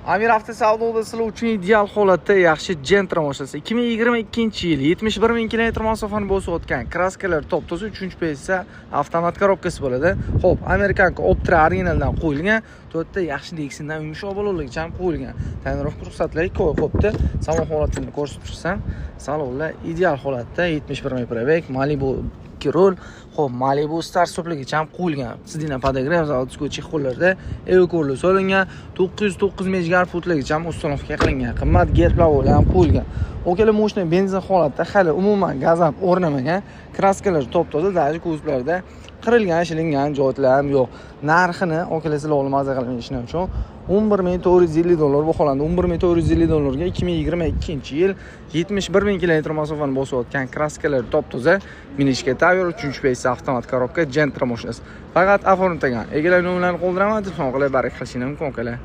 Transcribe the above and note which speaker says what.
Speaker 1: Amir Avto savdoda sizlar uchun ideal holatda yaxshi Gentra mashinasi. 2022-yil, 71 ming kilometr masofani bosib o'tgan. Краска lar top-toza, 3-pi avtomat коробка si bo'ladi. Xo'p, американка Optra originaldan qo'yilgan. To'rtta yaxshi Nexiondan yumshoq balonligicha ham qo'yilgan. Тонировка ruxsatlari 2 oy qo'yibdi. Salon holatini ko'rsatib chiqsam, salonlar ideal holatda, 71 ming пробег, Malibu 2 rul. Xo'p, Malibu start stopligicha ham qo'yilgan. Сиденье подогрев, заводской чехол larda эвколи solingan, 909 mejgar putligicha ham установка qilingan. Qimmat gerblar ham qo'yilgan. Okalar, mashina benzin holatda, hali umuman gaz ham o'rnamagan. Краска lar top-toza, даже kuzovlarda qirilgan, shilingan joylar ham yo'q. Narxini, okalar, sizlar olib maza qilib minishlar uchun 11 450 dollar baholandi. 11 450 dollarga 2022-yil, 71 ming kilometr masofani bosib o'tgan, краска lar top-toza, minishga tayyor, 3-pi avtomat коробка Gentra mashinasi. Faqat оформить ekan. Egalar nomerlarini qoldiraman, telefon qilib baraka qilishinglar mumkin, okalar.